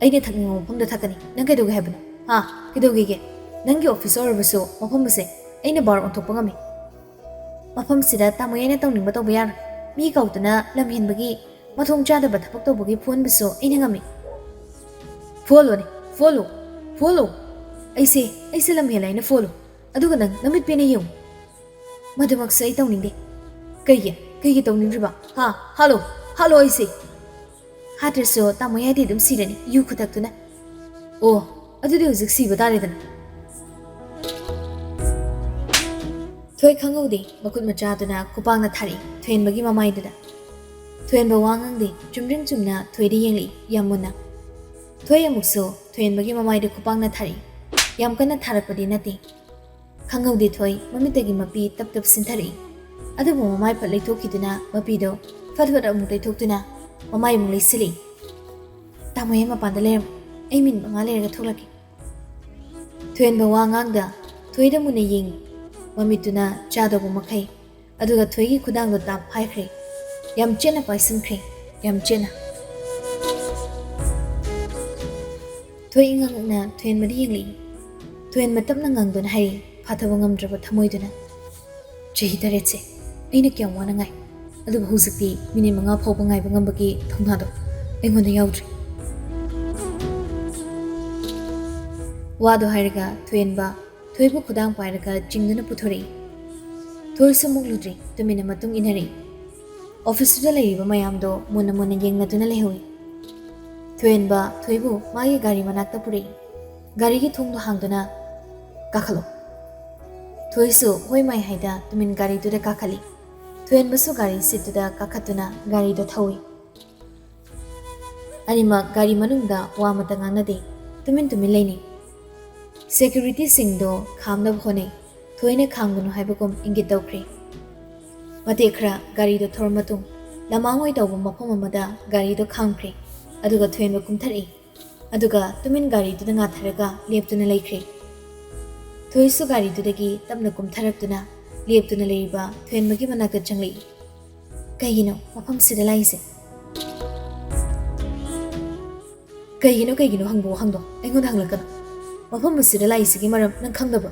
ꯑꯩꯅ ꯊꯛꯅꯤꯡꯕ ꯃꯐꯝꯗ ꯊꯛꯀꯅꯤ꯫ ꯅꯪ ꯀꯩꯗꯧꯒꯦ ꯍꯥꯏꯕꯅꯣ?" ꯍꯥ? ꯀꯩꯗꯧꯒꯤꯒꯦ? ꯅꯪꯒꯤ ꯑꯣꯐꯤꯁ ꯑꯣꯏꯔꯕꯁꯨ ꯃꯐꯝ ꯑꯁꯦ ꯑꯩꯅ ꯕꯥꯔ ꯑꯣꯟꯊꯣꯛꯄ ꯉꯝꯃꯤ꯫ ꯃꯐꯝꯁꯤꯗ ꯇꯥꯃꯣ ꯌꯥꯏꯅ ꯇꯧꯅꯤꯡꯕ ꯇꯧꯕ ꯌꯥꯔꯣꯏ꯫ ꯃꯤ ꯀꯧꯗꯨꯅ ꯂꯝ ꯍꯦꯟꯕꯒꯤ ꯃꯊꯣꯡ ꯆꯥꯗꯕ ꯊꯕꯛ ꯇꯧꯕꯒꯤ ꯐꯨꯍꯟꯕꯁꯨ ꯑꯩꯅ ꯉꯝꯃꯤ꯫ ꯐꯨꯍꯜꯂꯣꯅꯦ, ꯐꯨꯍꯜꯂꯣ, ꯐꯨꯍꯜꯂꯣ꯫ ꯑꯩꯁꯦ, ꯑꯩꯁꯦ ꯂꯝ ꯍꯦꯜꯂꯦ ꯍꯥꯏꯅ ꯐꯨꯍꯜꯂꯣ꯫ ꯑꯗꯨꯒ ꯅꯪ ꯅꯃꯤꯠ ꯄꯦꯟꯅ ꯌꯦꯡꯉꯨ꯫ ꯃꯗꯨꯃꯛꯁꯨ ꯑꯩ ꯇꯧꯅꯤꯡꯗꯦ꯫ ꯀꯩꯒꯤ? ꯀꯩꯒꯤ ꯇꯧꯅꯤꯡꯗ꯭ꯔꯤꯕ? ꯍꯥ? ꯍꯥꯠꯂꯣ, ꯍꯥꯠꯂꯣ ꯑꯩꯁꯦ꯫ ꯍꯥꯠꯇ꯭ꯔꯁꯨ ꯇꯥꯃꯣ ꯌꯥꯏꯗꯤ ꯑꯗꯨꯝ ꯁꯤꯔꯅꯤ, ꯌꯨ ꯈꯨꯊꯛꯇꯨꯅ꯫ ꯑꯣ, ꯑꯗꯨꯗꯤ ꯍꯧꯖꯤꯛ ꯁꯤꯕ ꯇꯥꯔꯦꯗꯅ꯫ ꯊꯣꯏ ꯈꯪꯍꯧꯗꯦ, ꯃꯈꯨꯠ ꯃꯆꯥꯗꯨꯅ ꯈꯨꯄꯥꯛꯅ ꯊꯥꯔꯛꯏ ꯊꯣꯏꯍꯦꯟꯕꯒꯤ ꯃꯃꯥꯏꯗꯨꯗ꯫ ꯊꯣꯏꯍꯦꯟꯕ ꯋꯥ ꯉꯥꯡꯗꯦ, ꯆꯨꯝꯗ꯭ꯔꯤꯡ ꯆꯨꯝꯅ ꯊꯣꯏꯗ ꯌꯦꯡꯂꯛꯏ ꯌꯥꯝ ꯃꯨꯟꯅ꯫ ꯊꯣꯏ ꯑꯃꯨꯛꯁꯨ ꯊꯣꯏꯍꯦꯟꯕꯒꯤ ꯃꯃꯥꯏꯗ ꯈꯨꯄꯥꯛꯅ ꯊꯥꯔꯛꯏ꯫ ꯌꯥꯝ ꯀꯟꯅ ꯊꯥꯔꯛꯄꯗꯤ ꯅꯠꯇꯦ꯫ ꯈꯪꯍꯧꯗꯦ ꯊꯣꯏ ꯃꯃꯤꯠꯇꯒꯤ ꯃꯄꯤ ꯇꯞ ꯇꯞ ꯁꯤꯟꯊꯔꯛꯏ꯫ ꯑꯗꯨꯕꯨ ꯃꯃꯥꯏ ꯐꯠ ꯂꯩꯊꯣꯛꯈꯤꯗꯨꯅ ꯃꯄꯤꯗꯣ ꯐꯠ ꯐꯠ ꯑꯃꯨꯛ ꯇꯩꯊꯣꯛꯇꯨꯅ ꯃꯃꯥꯏ ꯑꯃꯨꯛ ꯂꯩꯁꯤꯜꯂꯤ꯫ "ꯇꯥꯃꯣ ꯌꯥꯏ ꯃꯄꯥꯟꯗ ꯂꯩꯔꯝꯃꯨ, ꯑꯩ ꯃꯤꯅꯤꯠ ꯃꯉꯥ ꯂꯩꯔꯒ ꯊꯣꯛꯂꯛꯀꯦ"꯫ ꯊꯣꯏꯍꯦꯟꯕ ꯋꯥ ꯉꯥꯡꯗ ꯊꯣꯏꯗ ꯃꯨꯟꯅ ꯌꯦꯡꯉꯤ꯫ ꯃꯃꯤꯠꯇꯨꯅ ꯆꯥꯗꯧꯕ ꯃꯈꯩ, ꯑꯗꯨꯒ ꯊꯣꯏꯒꯤ ꯈꯨꯗꯥꯡꯗꯣ ꯇꯥꯞ ꯍꯥꯏꯈ꯭ꯔꯦ꯫ ꯌꯥꯝ ꯆꯦꯠꯅ ꯄꯥꯏꯁꯤꯟꯈ꯭ꯔꯦ, ꯌꯥꯝ ꯆꯦꯠꯅ꯫ ꯊꯣꯏ ꯏꯉꯛ ꯉꯛꯅ ꯊꯣꯏꯍꯦꯟꯕꯗ ꯌꯦꯡꯂꯛꯏ꯫ ꯊꯣꯏꯍꯦꯟꯕ ꯇꯞꯅ ꯉꯪꯗꯨꯅ ꯍꯥꯏꯔꯛꯏ, ꯐꯥꯊꯕ ꯉꯝꯗ꯭ꯔꯕ ꯊꯃꯣꯏꯗꯨꯅ, "ꯆꯍꯤ ꯇꯔꯦꯠꯁꯦ ꯑꯩꯅ ꯀꯌꯥꯝ ꯋꯥꯅ ꯉꯥꯏ, ꯑꯗꯨꯕꯨ ꯍꯧꯖꯤꯛꯇꯤ ꯃꯤꯅꯤꯠ ꯃꯉꯥ ꯐꯥꯎꯕ ꯉꯥꯏꯕ ꯉꯝꯕꯒꯤ ꯊꯧꯅꯥꯗꯣ ꯑꯩꯉꯣꯟꯗ ꯌꯥꯎꯗ꯭ꯔꯦ"꯫ ꯋꯥꯗꯣ ꯍꯥꯏꯔꯒ ꯊꯣꯏꯍꯦꯟꯕ ꯊꯣꯏꯕꯨ ꯈꯨꯗꯥꯡ ꯄꯥꯏꯔꯒ ꯆꯤꯡꯗꯨꯅ ꯄꯨꯊꯣꯔꯛꯏ꯫ ꯊꯣꯏꯁꯨ ꯃꯨꯛꯂꯨꯗ꯭ꯔꯤ, ꯇꯨꯃꯤꯟꯅ ꯃꯇꯨꯡ ꯏꯟꯅꯔꯛꯏ꯫ ꯑꯣꯐꯤꯁꯇꯨꯗ ꯂꯩꯔꯤꯕ ꯃꯌꯥꯝꯗꯣ ꯃꯨꯟꯅ ꯃꯨꯟꯅ ꯌꯦꯡꯅꯗꯨꯅ ꯂꯩꯍꯧꯏ꯫ ꯊꯣꯏꯍꯦꯟꯕ ꯊꯣꯏꯕꯨ ꯃꯥꯒꯤ ꯒꯥꯔꯤ ꯃꯅꯥꯛꯇ ꯄꯨꯔꯛꯏ꯫ ꯒꯥꯔꯤꯒꯤ ꯊꯣꯡꯗꯣ ꯍꯥꯡꯗꯨꯅ, "ꯀꯥꯈꯠꯂꯣ"꯫ ꯊꯣꯏꯁꯨ ꯍꯣꯏ ꯃꯥꯏ ꯍꯥꯏꯗ ꯇꯨꯃꯤꯟ ꯒꯥꯔꯤꯗꯨꯗ ꯀꯥꯈꯠꯂꯤ꯫ ꯊꯣꯏꯍꯦꯟꯕꯁꯨ ꯒꯥꯔꯤ ꯁꯤꯠꯇꯨꯗ ꯀꯥꯈꯠꯇꯨꯅ ꯒꯥꯔꯤꯗꯣ ꯊꯧꯏ꯫ ꯑꯅꯤꯃꯛ ꯒꯥꯔꯤ ꯃꯅꯨꯡꯗ ꯋꯥ ꯑꯃꯠꯇ ꯉꯥꯡꯅꯗꯦ꯫ ꯇꯨꯃꯤꯟ ꯇꯨꯃꯤꯟ ꯂꯩꯅꯩ꯫ ꯁꯦꯀ꯭ꯌꯨꯔꯤꯇꯤꯁꯤꯡꯗꯣ ꯈꯥꯝꯅꯕ ꯍꯣꯠꯅꯩ꯫ ꯊꯣꯏꯅ ꯈꯥꯝꯒꯅꯨ ꯍꯥꯏꯕꯒꯨꯝ ꯏꯪꯒꯤꯠ ꯇꯧꯈ꯭ꯔꯦ꯫ ꯃꯇꯦꯛ ꯈꯔ ꯒꯥꯔꯤꯗꯣ ꯊꯧꯔ ꯃꯇꯨꯡ, ꯂꯃꯥꯡ ꯑꯣꯏ ꯇꯧꯕ ꯃꯐꯝ ꯑꯃꯗ ꯒꯥꯔꯤꯗꯣ ꯈꯥꯝꯈ꯭ꯔꯦ꯫ ꯑꯗꯨꯒ ꯊꯣꯏꯍꯦꯟꯕ ꯀꯨꯝꯊꯔꯛꯏ꯫ ꯑꯗꯨꯒ ꯇꯨꯃꯤꯟ ꯒꯥꯔꯤꯗꯨꯗ ꯉꯥꯊꯔꯒ ꯂꯦꯞꯇꯨꯅ ꯂꯩꯈ꯭ꯔꯦ꯫ ꯊꯣꯏꯁꯨ ꯒꯥꯔꯤꯗꯨꯗꯒꯤ ꯇꯞꯅ ꯀꯨꯝꯊꯔꯛꯇꯨꯅ ꯂꯦꯞꯇꯨꯅ ꯂꯩꯔꯤꯕ ꯊꯣꯏꯍꯦꯟꯕꯒꯤ ꯃꯅꯥꯛꯇ ꯆꯪꯂꯛꯏ꯫ "ꯀꯩꯒꯤꯅꯣ ꯃꯐꯝꯁꯤꯗ ꯂꯥꯛꯏꯁꯦ?" "ꯀꯩꯒꯤꯅꯣ, ꯀꯩꯒꯤꯅꯣ ꯍꯪꯕ ꯋꯥꯍꯪꯗꯣ ꯑꯩꯉꯣꯟꯗ ꯍꯪꯂꯛꯀꯅꯨ"꯫ ꯃꯐꯝ ꯑꯁꯤꯗ ꯂꯥꯛꯏꯁꯤꯒꯤ ꯃꯔꯝ ꯅꯪ ꯈꯪꯗꯕ꯭ꯔꯣ?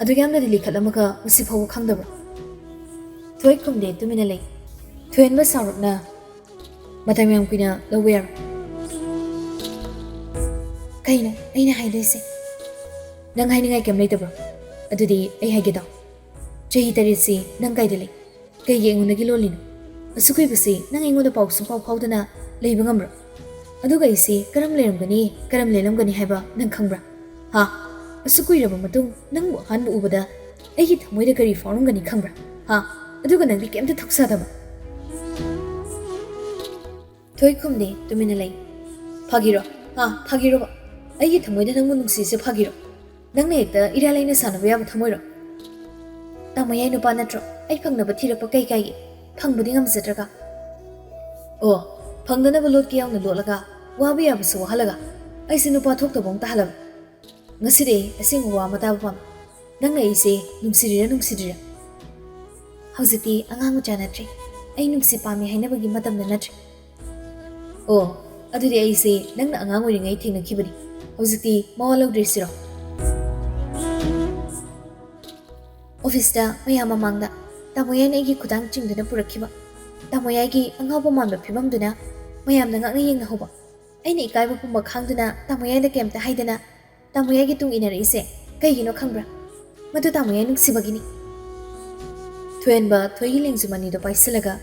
ꯑꯗꯨ ꯌꯥꯝꯅꯗꯤ ꯂꯤꯈꯠꯂꯝꯃꯒ ꯉꯁꯤ ꯐꯥꯎꯕ ꯈꯪꯗꯕ꯭ꯔꯣ? ꯊꯣꯏ ꯈꯨꯝꯗꯦ, ꯇꯨꯃꯤꯟꯅ ꯂꯩ꯫ ꯊꯣꯏꯍꯟꯕ ꯁꯥꯎꯔꯞꯅ ꯃꯇꯝ ꯌꯥꯝ ꯀꯨꯏꯅ ꯂꯧꯕ ꯌꯥꯔꯣꯏ꯫ ꯀꯩꯅꯣ ꯑꯩꯅ ꯍꯥꯏꯗꯣꯏꯁꯦ? ꯅꯪ ꯍꯥꯏꯅꯤꯡꯉꯥꯏ ꯀꯩꯝ ꯂꯩꯇꯕ꯭ꯔꯣ? ꯑꯗꯨꯗꯤ ꯑꯩ ꯍꯥꯏꯒꯦ ꯇꯥꯎ꯫ ꯆꯍꯤ ꯇꯔꯦꯠꯁꯤ ꯅꯪ ꯀꯥꯏꯗ ꯂꯩ? ꯀꯩꯒꯤ ꯑꯩꯉꯣꯟꯗꯒꯤ ꯂꯣꯜꯂꯤꯅꯣ? ꯑꯁꯨꯛ ꯀꯨꯏꯕꯁꯤ ꯅꯪ ꯑꯩꯉꯣꯟꯗ ꯄꯥꯎ ꯁꯨꯡꯐꯥꯎ ꯐꯥꯎꯗꯅ ꯂꯩꯕ ꯉꯝꯕ꯭ꯔꯣ? ꯑꯗꯨꯒ ꯑꯩꯁꯤ ꯀꯔꯝ ꯂꯩꯔꯝꯒꯅꯤ, ꯀꯔꯝ ꯂꯦꯜꯂꯝꯒꯅꯤ ꯍꯥꯏꯕ ꯅꯪ ꯈꯪꯕ꯭ꯔꯥ? ꯍꯥ? ꯑꯁꯨꯛ ꯀꯨꯏꯔꯕ ꯃꯇꯨꯡ ꯅꯪꯕꯨ ꯑꯍꯥꯟꯕ ꯎꯕꯗ ꯑꯩꯒꯤ ꯊꯃꯣꯏꯗ ꯀꯔꯤ ꯐꯥꯎꯔꯝꯒꯅꯤ ꯈꯪꯕ꯭ꯔꯥ? ꯍꯥ? ꯑꯗꯨꯒ ꯅꯪꯗꯤ ꯀꯩꯝꯇ ꯊꯧꯁꯥꯗꯕ꯫ ꯊꯣꯏ ꯈꯨꯝꯗꯦ, ꯇꯨꯃꯤꯟꯅ ꯂꯩ꯫ ꯐꯥꯒꯤꯔꯣ? ꯍꯥ? ꯐꯥꯒꯤꯔꯣꯕ? ꯑꯩꯒꯤ ꯊꯃꯣꯏꯗ ꯅꯪꯕꯨ ꯅꯨꯡꯁꯤꯁꯦ ꯐꯥꯒꯤꯔꯣ? ꯅꯪꯅ ꯍꯦꯛꯇ ꯏꯔꯥꯏ ꯂꯥꯏꯅ ꯁꯥꯟꯅꯕ ꯌꯥꯕ ꯊꯃꯣꯏꯔꯣ? ꯇꯥꯃꯣ ꯌꯥꯏ ꯅꯨꯄꯥ ꯅꯠꯇ꯭ꯔꯣ? ꯑꯩ ꯐꯪꯅꯕ ꯊꯤꯔꯛꯄ ꯀꯩ ꯀꯥꯏꯒꯦ? ꯐꯪꯕꯗꯤ ꯉꯝꯖꯗ꯭ꯔꯒ꯫ ꯑꯣ, ꯐꯪꯗꯅꯕ ꯂꯣꯠꯀꯦ ꯌꯥꯎꯅ ꯂꯣꯠꯂꯒ, ꯋꯥꯕ ꯌꯥꯕꯁꯨ ꯋꯥꯍꯜꯂꯒ, ꯑꯩꯁꯦ ꯅꯨꯄꯥ ꯊꯣꯛꯇꯕ ꯑꯃꯨꯛ ꯇꯥꯍꯜꯂꯕ? ꯉꯁꯤꯗꯤ ꯑꯩ ꯑꯁꯦꯡꯕ ꯋꯥ ꯑꯃ ꯇꯥꯕ ꯄꯥꯝꯃꯤ꯫ ꯅꯪꯅ ꯑꯩꯁꯦ ꯅꯨꯡꯁꯤꯔꯤꯔ ꯅꯨꯡꯁꯤꯗ꯭ꯔꯤꯔ? ꯍꯧꯖꯤꯛꯇꯤ ꯑꯉꯥꯡ ꯃꯆꯥ ꯅꯠꯇ꯭ꯔꯦ꯫ ꯑꯩ ꯅꯨꯡꯁꯤ ꯄꯥꯝꯃꯤ ꯍꯥꯏꯅꯕꯒꯤ ꯃꯇꯝꯗ ꯅꯠꯇ꯭ꯔꯦ꯫ ꯑꯣ, ꯑꯗꯨꯗꯤ ꯑꯩꯁꯦ ꯅꯪꯅ ꯑꯉꯥꯡ ꯑꯣꯏꯔꯤꯉꯩ ꯊꯦꯡꯅꯈꯤꯕꯅꯤ꯫ ꯍꯧꯖꯤꯛꯇꯤ ꯃꯋꯥ ꯂꯧꯗ꯭ꯔꯤꯁꯤꯔꯣ? ꯑꯣꯐꯤꯁꯇ ꯃꯌꯥꯝ ꯃꯃꯥꯡꯗ ꯇꯥꯃꯣ ꯌꯥꯏꯅ ꯑꯩꯒꯤ ꯈꯨꯗꯥꯡ ꯆꯤꯡꯗꯨꯅ ꯄꯨꯔꯛꯈꯤꯕ, ꯇꯥꯃꯣ ꯌꯥꯏꯒꯤ ꯑꯉꯥꯎꯕ ꯃꯥꯟꯕ ꯐꯤꯕꯝꯗꯨꯅ ꯃꯌꯥꯝꯅ ꯉꯛꯅ ꯌꯦꯡꯅꯍꯧꯕ, ꯑꯩꯅ ꯏꯀꯥꯏꯕ ꯄꯨꯝꯕ ꯈꯥꯡꯗꯨꯅ ꯇꯥꯃꯣ ꯌꯥꯏꯗ ꯀꯩꯝꯇ ꯍꯥꯏꯗꯅ ꯇꯥꯃꯣ ꯌꯥꯏꯒꯤ ꯇꯨꯡ ꯏꯟꯅꯔꯛꯏꯁꯦ ꯀꯩꯒꯤꯅꯣ ꯈꯪꯕ꯭ꯔꯥ? ꯃꯗꯨ ꯇꯥꯃꯣ ꯌꯥꯏ ꯅꯨꯡꯁꯤꯕꯒꯤꯅꯤ꯫ ꯊꯣꯏꯍꯟꯕ ꯊꯣꯏꯒꯤ ꯂꯦꯡꯖꯨꯝ ꯑꯅꯤꯗꯣ ꯄꯥꯏꯁꯤꯜꯂꯒ,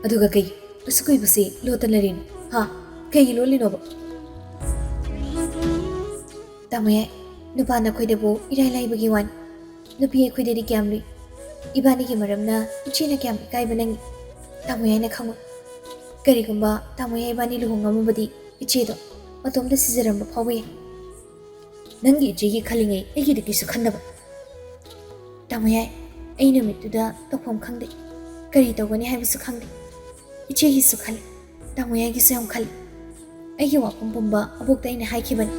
ꯑꯗꯨꯒ ꯀꯩ ꯑꯁꯨꯛ ꯀꯨꯏꯕꯁꯤ ꯂꯣꯠꯇꯅꯔꯤꯅꯣ? ꯍꯥ? ꯀꯩꯒꯤ ꯂꯣꯠꯂꯤꯅꯣꯕ? ꯇꯥꯃꯣ ꯌꯥꯏ, ꯅꯨꯄꯥ ꯅꯈꯣꯏꯗꯕꯨ ꯏꯔꯥꯏ ꯂꯥꯏꯕꯒꯤ ꯋꯥꯅꯤ꯫ ꯅꯨꯄꯤ ꯑꯩꯈꯣꯏꯗꯗꯤ ꯀꯌꯥꯝ ꯂꯨꯏ꯫ ꯏꯕꯥꯅꯤꯒꯤ ꯃꯔꯝꯅ ꯏꯆꯦꯅ ꯀꯌꯥꯝ ꯏꯀꯥꯏꯕ ꯅꯪꯉꯤ꯫ ꯇꯥꯃꯣ ꯌꯥꯏꯅ ꯈꯪꯉꯨ꯫ ꯀꯔꯤꯒꯨꯝꯕ ꯇꯥꯃꯣ ꯌꯥꯏ ꯏꯕꯥꯅꯤ ꯂꯨꯍꯣꯡꯉꯝꯃꯕꯗꯤ ꯏꯆꯦꯗꯣ ꯃꯇꯣꯝꯇ ꯁꯤꯖꯔꯝꯕ ꯐꯥꯎꯕ ꯌꯥꯏ꯫ ꯅꯪꯒꯤ ꯏꯆꯦꯒꯤ ꯈꯜꯂꯤꯉꯩ ꯑꯩꯒꯤꯗꯤ ꯀꯩꯁꯨ ꯈꯟꯗꯕ꯫ ꯇꯥꯃꯣ ꯌꯥꯏ, ꯑꯩ ꯅꯨꯃꯤꯠꯇꯨꯗ ꯇꯧꯐꯝ ꯈꯪꯗꯦ꯫ ꯀꯔꯤ ꯇꯧꯒꯅꯤ ꯍꯥꯏꯕꯁꯨ ꯈꯪꯗꯦ꯫ ꯏꯆꯦꯒꯤꯁꯨ ꯈꯜꯂꯤ꯫ ꯇꯥꯃꯣ ꯌꯥꯏꯒꯤꯁꯨ ꯌꯥꯝ ꯈꯜꯂꯤ꯫ ꯑꯩꯒꯤ ꯋꯥꯐꯝ ꯄꯨꯝꯕ ꯑꯕꯣꯛꯇ ꯑꯩꯅ ꯍꯥꯏꯈꯤꯕꯅꯤ꯫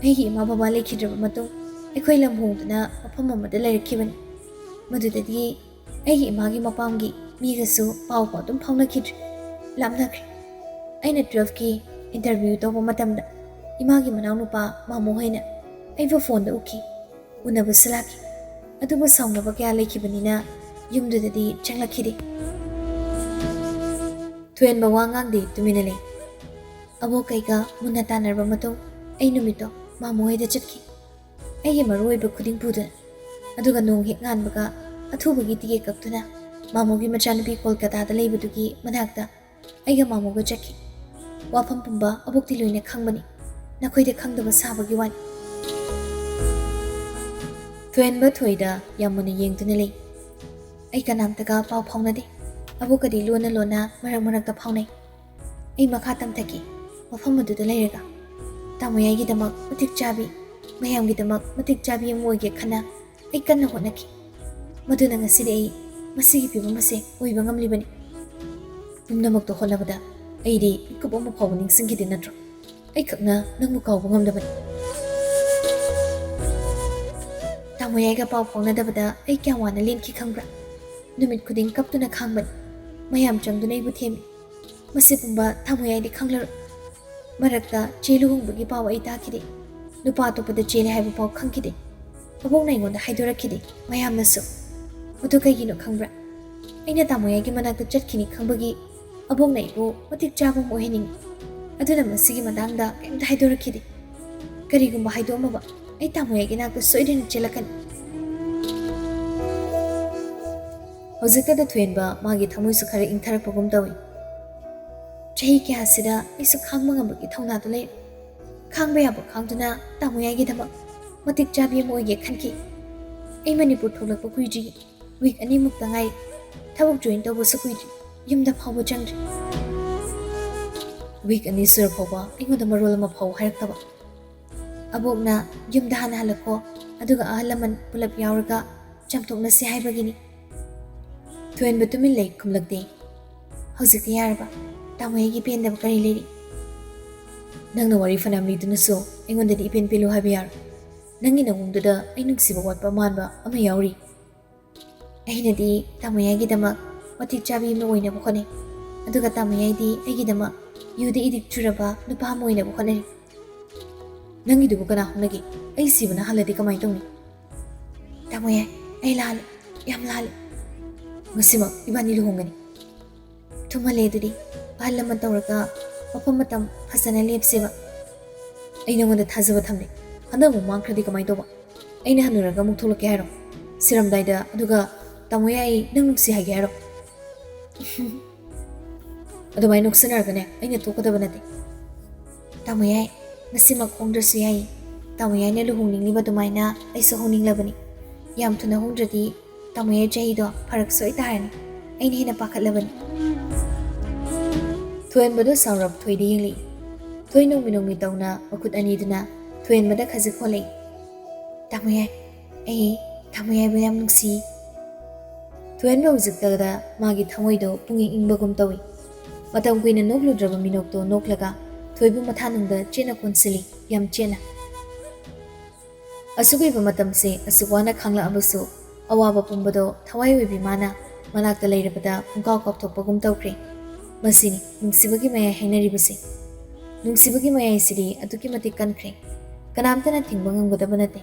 ꯑꯩꯒꯤ ꯏꯃꯥ ꯕꯕꯥ ꯂꯩꯈꯤꯗ꯭ꯔꯕ ꯃꯇꯨꯡ ꯑꯩꯈꯣꯏ ꯂꯝ ꯍꯣꯡꯗꯨꯅ ꯃꯐꯝ ꯑꯃꯗ ꯂꯩꯔꯛꯈꯤꯕꯅꯤ꯫ ꯃꯗꯨꯗꯒꯤ ꯑꯩꯒꯤ ꯏꯃꯥꯒꯤ ꯃꯄꯥꯝꯒꯤ ꯃꯤꯒꯁꯨ ꯄꯥꯎ ꯑꯗꯨꯝ ꯐꯥꯎꯅꯈꯤꯗ꯭ꯔꯦ꯫ ꯂꯥꯞꯅꯈ꯭ꯔꯦ꯫ ꯑꯩꯅ ꯇꯨꯋꯦꯜꯐꯀꯤ ꯏꯟꯇꯔꯚ꯭ꯌꯨ ꯇꯧꯕ ꯃꯇꯝꯗ ꯏꯃꯥꯒꯤ ꯃꯅꯥꯎꯅꯨꯄꯥ ꯃꯥꯃꯣ ꯍꯣꯏꯅ ꯑꯩꯕꯨ ꯐꯣꯟꯗ ꯎꯈꯤ꯫ ꯎꯅꯕꯁꯨ ꯂꯥꯛꯈꯤ꯫ ꯑꯗꯨꯕꯨ ꯁꯥꯎꯅꯕ ꯀꯌꯥ ꯂꯩꯈꯤꯕꯅꯤꯅ ꯌꯨꯝꯗꯨꯗꯗꯤ ꯆꯪꯂꯛꯈꯤꯗꯦ꯫ ꯊꯣꯏꯍꯟꯕ ꯋꯥ ꯉꯥꯡꯗꯦ, ꯇꯨꯃꯤꯟꯅ ꯂꯩ꯫ ꯑꯕꯣꯛ ꯀꯩꯒ ꯃꯨꯟꯅ ꯇꯥꯟꯅꯔꯕ ꯃꯇꯨꯡ ꯑꯩ ꯅꯨꯃꯤꯠꯇꯣ ꯃꯥꯃꯣ ꯍꯣꯏꯗ ꯆꯠꯈꯤ꯫ ꯑꯩꯒꯤ ꯃꯔꯨ ꯑꯣꯏꯕ ꯈꯨꯗꯤꯡ ꯄꯨꯗꯨꯅ꯫ ꯑꯗꯨꯒ ꯅꯣꯡ ꯍꯦꯛ ꯉꯥꯟꯕꯒ ꯑꯊꯨꯕꯒꯤ ꯇꯤꯀꯦꯠ ꯀꯛꯇꯨꯅ ꯃꯥꯃꯣꯒꯤ ꯃꯆꯥꯅꯨꯄꯤ ꯀꯣꯜꯀꯇꯥꯗ ꯂꯩꯕꯗꯨꯒꯤ ꯃꯅꯥꯛꯇ ꯑꯩꯒ ꯃꯥꯃꯣꯒ ꯆꯠꯈꯤ꯫ ꯋꯥꯐꯝ ꯄꯨꯝꯕ ꯑꯕꯣꯛꯇꯤ ꯂꯣꯏꯅ ꯈꯪꯕꯅꯤ꯫ ꯅꯈꯣꯏꯗ ꯈꯪꯗꯕ ꯁꯥꯕꯒꯤ ꯋꯥꯅꯤ꯫ ꯊꯣꯏꯍꯟꯕ ꯊꯣꯏꯗ ꯌꯥꯝ ꯃꯨꯟꯅ ꯌꯦꯡꯗꯨꯅ ꯂꯩ꯫ ꯑꯩ ꯀꯅꯥꯝꯇꯒ ꯄꯥꯎ ꯐꯥꯎꯅꯗꯦ꯫ ꯑꯕꯣꯛꯀꯗꯤ ꯂꯣꯟꯅ ꯂꯣꯟꯅ ꯃꯔꯛ ꯃꯔꯛꯇ ꯐꯥꯎꯅꯩ꯫ ꯑꯩ ꯃꯈꯥ ꯇꯝꯊꯈꯤ꯫ ꯃꯐꯝ ꯑꯗꯨꯗ ꯂꯩꯔꯒ ꯇꯥꯃꯣꯌꯥꯏꯒꯤꯗꯃꯛ ꯃꯇꯤꯛ ꯆꯥꯕꯤ, ꯃꯌꯥꯝꯒꯤꯗꯃꯛ ꯃꯇꯤꯛ ꯆꯥꯕꯤ ꯑꯃ ꯑꯣꯏꯒꯦ ꯈꯟꯅ ꯑꯩ ꯀꯟꯅ ꯍꯣꯠꯅꯈꯤ꯫ ꯃꯗꯨꯅ ꯉꯁꯤꯗꯤ ꯑꯩ ꯃꯁꯤꯒꯤ ꯐꯤꯕꯝ ꯑꯁꯦ ꯑꯣꯏꯕ ꯉꯝꯂꯤꯕꯅꯤ꯫ ꯄꯨꯝꯅꯃꯛꯇ ꯍꯣꯠꯅꯕꯗ ꯑꯩꯗꯤ ꯃꯤꯀꯨꯞ ꯑꯃ ꯐꯥꯎꯕ ꯅꯤꯡꯁꯤꯡꯈꯤꯗꯦ ꯅꯠꯇ꯭ꯔꯣ? ꯑꯩꯈꯛꯅ ꯅꯪꯕꯨ ꯀꯥꯎꯕ ꯉꯝꯗꯕꯅꯤ꯫ ꯇꯥꯃꯣꯌꯥꯏꯒ ꯄꯥꯎ ꯐꯥꯎꯅꯗꯕꯗ ꯑꯩ ꯀꯌꯥꯝ ꯋꯥꯅ ꯂꯦꯟꯈꯤ ꯈꯪꯕ꯭ꯔꯥ? ꯅꯨꯃꯤꯠ ꯈꯨꯗꯤꯡ ꯀꯞꯇꯨꯅ ꯈꯥꯡꯕꯅꯤ꯫ ꯃꯌꯥꯝ ꯆꯪꯗꯨꯅ ꯑꯩꯕꯨ ꯊꯦꯝꯃꯤ꯫ ꯃꯁꯤ ꯄꯨꯝꯕ ꯇꯥꯃꯣꯌꯥꯏꯗꯤ ꯈꯪꯂꯔꯣꯏ꯫ ꯃꯔꯛꯇ ꯆꯦ ꯂꯨꯍꯣꯡꯕꯒꯤ ꯄꯥꯎ ꯑꯩ ꯇꯥꯈꯤꯗꯦ꯫ ꯅꯨꯄꯥ ꯑꯇꯣꯞꯄꯗ ꯆꯦꯜꯂꯦ ꯍꯥꯏꯕ ꯄꯥꯎ ꯈꯪꯈꯤꯗꯦ꯫ ꯑꯕꯣꯛꯅ ꯑꯩꯉꯣꯟꯗ ꯍꯥꯏꯗꯣꯔꯛꯈꯤꯗꯦ꯫ ꯃꯌꯥꯝꯅꯁꯨ꯫ ꯃꯗꯨ ꯀꯩꯒꯤꯅꯣ ꯈꯪꯕ꯭ꯔꯥ? ꯑꯩꯅ ꯇꯥꯃꯣꯌꯥꯏꯒꯤ ꯃꯅꯥꯛꯇ ꯆꯠꯈꯤꯅꯤ ꯈꯪꯕꯒꯤ ꯑꯕꯣꯛꯅ ꯑꯩꯕꯨ ꯃꯇꯤꯛ ꯆꯥꯕ ꯑꯃ ꯑꯣꯏꯍꯟꯅꯤꯡꯉꯤ꯫ ꯑꯗꯨꯅ ꯃꯁꯤꯒꯤ ꯃꯇꯥꯡꯗ ꯀꯔꯤꯝꯇ ꯍꯥꯏꯗꯣꯔꯛꯈꯤꯗꯦ꯫ ꯀꯔꯤꯒꯨꯝꯕ ꯍꯥꯏꯗꯣꯛꯑꯝꯃꯕ ꯑꯩ ꯇꯥꯃꯣꯌꯥꯏꯒꯤ ꯅꯥꯛꯇ ꯁꯣꯏꯗꯅ ꯆꯦꯜꯂꯛꯀꯅꯤ꯫ ꯍꯧꯖꯤꯛꯇꯗ ꯊꯣꯏꯍꯟꯕ ꯃꯥꯒꯤ ꯊꯃꯣꯏꯁꯨ ꯈꯔ ꯏꯪꯊꯔꯛꯄꯒꯨꯝ ꯇꯧꯏ꯫ ꯆꯍꯤ ꯀꯌꯥꯁꯤꯗ ꯑꯩꯁꯨ ꯈꯥꯡꯕ ꯉꯝꯕꯒꯤ ꯊꯧꯅꯥꯗꯨ ꯂꯩ꯫ ꯈꯥꯡꯕ ꯌꯥꯕ ꯈꯥꯡꯗꯨꯅ ꯇꯥꯃꯣꯌꯥꯏꯒꯤꯗꯃꯛ ꯃꯇꯤꯛ ꯆꯥꯕꯤ ꯑꯃ ꯑꯣꯏꯒꯦ ꯈꯟꯈꯤ꯫ ꯑꯩ ꯃꯅꯤꯄꯨꯔ ꯊꯣꯛꯂꯛꯄ ꯀꯨꯏꯗ꯭ꯔꯤ꯫ ꯋꯤꯛ ꯑꯅꯤꯃꯨꯛꯇ ꯉꯥꯏꯔꯤ꯫ ꯊꯕꯛ ꯖꯣꯏꯟ ꯇꯧꯕꯁꯨ ꯀꯨꯏꯗ꯭ꯔꯤ꯫ ꯌꯨꯝꯗ ꯐꯥꯎꯕ ꯆꯪꯗ꯭ꯔꯤ꯫ ꯋꯤꯛ ꯑꯅꯤ ꯁꯨꯔ ꯐꯥꯎꯕ ꯑꯩꯉꯣꯟꯗ ꯃꯔꯣꯜ ꯑꯃ ꯐꯥꯎ ꯍꯥꯏꯔꯛꯇꯕ꯫ ꯑꯕꯣꯛꯅ ꯌꯨꯝꯗ ꯍꯥꯟꯅ ꯍꯜꯂꯛꯈꯣ, ꯑꯗꯨꯒ ꯑꯍꯜ ꯂꯃꯟ ꯄꯨꯂꯞ ꯌꯥꯎꯔꯒ ꯆꯥꯝꯊꯣꯛꯅꯁꯤ ꯍꯥꯏꯕꯒꯤꯅꯤ꯫ ꯊꯣꯏꯍꯟꯕ ꯇꯨꯃꯤꯟ ꯂꯩ, ꯈꯨꯝꯂꯛꯇꯦ꯫ ꯍꯧꯖꯤꯛꯇꯤ ꯌꯥꯔꯕ? ꯇꯥꯃꯣꯌꯥꯏꯒꯤ ꯄꯦꯟꯗꯕ ꯀꯔꯤ ꯂꯩꯔꯤ? ꯅꯪꯅ ꯋꯥꯔꯤ ꯐꯅꯌꯥꯝ ꯂꯤꯗꯨꯅꯁꯨ ꯑꯩꯉꯣꯟꯗꯗꯤ ꯏꯄꯦꯟ ꯄꯦꯜꯂꯨ ꯍꯥꯏꯕ ꯌꯥꯔꯣꯏ꯫ ꯅꯪꯒꯤ ꯅꯑꯣꯡꯗꯨꯗ ꯑꯩ ꯅꯨꯡꯁꯤꯕ ꯋꯥꯠꯄ ꯃꯥꯟꯕ ꯑꯃ ꯌꯥꯎꯔꯤ꯫ ꯑꯩꯅꯗꯤ ꯇꯥꯃꯣꯌꯥꯏꯒꯤꯗꯃꯛ ꯃꯇꯤꯛ ꯆꯥꯕꯤ ꯑꯃ ꯑꯣꯏꯅꯕ ꯍꯣꯠꯅꯩ, ꯑꯗꯨꯒ ꯇꯥꯃꯣꯌꯥꯏꯗꯤ ꯑꯩꯒꯤꯗꯃꯛ ꯌꯨꯗ ꯑꯦꯗꯤꯛ ꯆꯨꯔꯕ ꯅꯨꯄꯥ ꯑꯃ ꯑꯣꯏꯅꯕ ꯍꯣꯠꯅꯔꯤ꯫ ꯅꯪꯒꯤꯗꯨꯕꯨ ꯀꯅꯥ ꯍꯧꯅꯒꯦ? ꯑꯩ ꯁꯤꯕꯅ ꯍꯜꯂꯗꯤ ꯀꯃꯥꯏꯅ ꯇꯧꯅꯤ? ꯇꯥꯃꯣ ꯌꯥꯏ, ꯑꯩ ꯂꯥꯜꯂꯦ, ꯌꯥꯝ ꯂꯥꯜꯂꯦ꯫ ꯉꯁꯤꯃꯛ ꯏꯕꯥꯅꯤ ꯂꯨꯍꯣꯡꯒꯅꯤ꯫ ꯊꯨꯝꯍꯜꯂꯦ ꯑꯗꯨꯗꯤ꯫ ꯑꯍꯜ ꯂꯃꯟ ꯇꯧꯔꯒ ꯃꯐꯝ ꯃꯇꯝ ꯐꯖꯅ ꯂꯦꯞꯁꯦꯕ꯫ ꯑꯩ ꯅꯉꯣꯟꯗ ꯊꯥꯖꯕ ꯊꯝꯂꯦ꯫ ꯍꯟꯗꯛ ꯑꯃꯨꯛ ꯃꯥꯡꯈ꯭ꯔꯗꯤ ꯀꯃꯥꯏꯅ ꯇꯧꯕ? ꯑꯩꯅ ꯍꯟꯅꯨꯔꯒ ꯑꯃꯨꯛ ꯊꯣꯛꯂꯛꯀꯦ ꯍꯥꯏꯔꯣ? ꯁꯤꯔꯝꯗꯥꯏꯗ ꯑꯗꯨꯒ ꯇꯥꯃꯣ ꯌꯥꯏ ꯅꯪ ꯅꯨꯡꯁꯤ ꯍꯥꯏꯒꯦ ꯍꯥꯏꯔꯣ? ꯑꯗꯨꯃꯥꯏꯅ ꯅꯣꯛꯁꯤꯟꯅꯔꯒꯅꯦ ꯑꯩꯅ ꯊꯣꯛꯀꯗꯕ ꯅꯠꯇꯦ꯫ ꯇꯥꯃꯣ ꯌꯥꯏ, ꯉꯁꯤꯃꯛ ꯍꯣꯡꯗ꯭ꯔꯁꯨ ꯌꯥꯏ꯫ ꯇꯥꯃꯣ ꯌꯥꯏꯅ ꯂꯨꯍꯣꯡꯅꯤꯡꯂꯤꯕ ꯑꯗꯨꯃꯥꯏꯅ ꯑꯩꯁꯨ ꯍꯣꯡꯅꯤꯡꯂꯕꯅꯤ꯫ ꯌꯥꯝ ꯊꯨꯅ ꯍꯣꯡꯗ꯭ꯔꯗꯤ ꯇꯥꯃꯣ ꯌꯥꯏ ꯆꯍꯤꯗꯣ ꯐꯔꯛ ꯁꯣꯏ ꯇꯥꯔꯅꯤ꯫ ꯑꯩꯅ ꯍꯦꯟꯅ ꯄꯥꯈꯠꯂꯕꯅꯤ꯫ ꯊꯣꯏꯍꯟꯕꯗꯣ ꯁꯥꯎꯔꯞ ꯊꯣꯏꯗ ꯌꯦꯡꯂꯛꯏ꯫ ꯊꯣꯏ ꯅꯣꯡꯃꯤ ꯅꯣꯡꯃꯤ ꯇꯧꯅ ꯃꯈꯨꯠ ꯑꯅꯤꯗꯨꯅ ꯊꯣꯏꯍꯟꯕꯗ ꯈꯖꯤꯛ ꯍꯣꯜꯂꯛꯏ꯫ ꯇꯥꯃꯣ ꯌꯥꯏ, ꯑꯩ ꯇꯥꯃꯣ ꯌꯥꯏꯕꯨ ꯌꯥꯝ ꯅꯨꯡꯁꯤ꯫ ꯊꯣꯏꯍꯟꯕ ꯍꯧꯖꯤꯛꯇꯗ ꯃꯥꯒꯤ ꯊꯃꯣꯏꯗꯣ ꯄꯨꯡꯏꯪ ꯏꯪꯕꯒꯨꯝ ꯇꯧꯏ꯫ ꯃꯇꯝ ꯀꯨꯏꯅ ꯅꯣꯛꯂꯨꯗ꯭ꯔꯕ ꯃꯤꯅꯣꯛꯇꯣ ꯅꯣꯛꯂꯒ ꯊꯣꯏꯕꯨ ꯃꯊꯥꯅꯨꯡꯗ ꯆꯦꯠꯅ ꯀꯣꯟꯁꯤꯜꯂꯤ, ꯌꯥꯝ ꯆꯦꯠꯅ꯫ ꯑꯁꯨꯛ ꯀꯨꯏꯕ ꯃꯇꯝꯁꯦ ꯑꯁꯨꯛ ꯋꯥꯅ ꯈꯥꯡꯂꯛꯑꯕꯁꯨ ꯑꯋꯥꯕ ꯄꯨꯝꯕꯗꯣ ꯊꯋꯥꯏ ꯑꯣꯏꯕꯤ ꯃꯥꯅ ꯃꯅꯥꯛꯇ ꯂꯩꯔꯕꯗ ꯄꯨꯡꯀꯥꯎ ꯀꯥꯎꯊꯣꯛꯄꯒꯨꯝ ꯇꯧꯈ꯭ꯔꯦ꯫ ꯃꯁꯤꯅꯤ ꯅꯨꯡꯁꯤꯕꯒꯤ ꯃꯌꯥꯏ ꯍꯥꯏꯅꯔꯤꯕꯁꯦ꯫ ꯅꯨꯡꯁꯤꯕꯒꯤ ꯃꯌꯥꯏꯁꯤꯗꯤ ꯑꯗꯨꯛꯀꯤ ꯃꯇꯤꯛ ꯀꯟꯈ꯭ꯔꯦ꯫ ꯀꯅꯥꯝꯇꯅ ꯊꯤꯡꯕ ꯉꯝꯒꯗꯕ ꯅꯠꯇꯦ꯫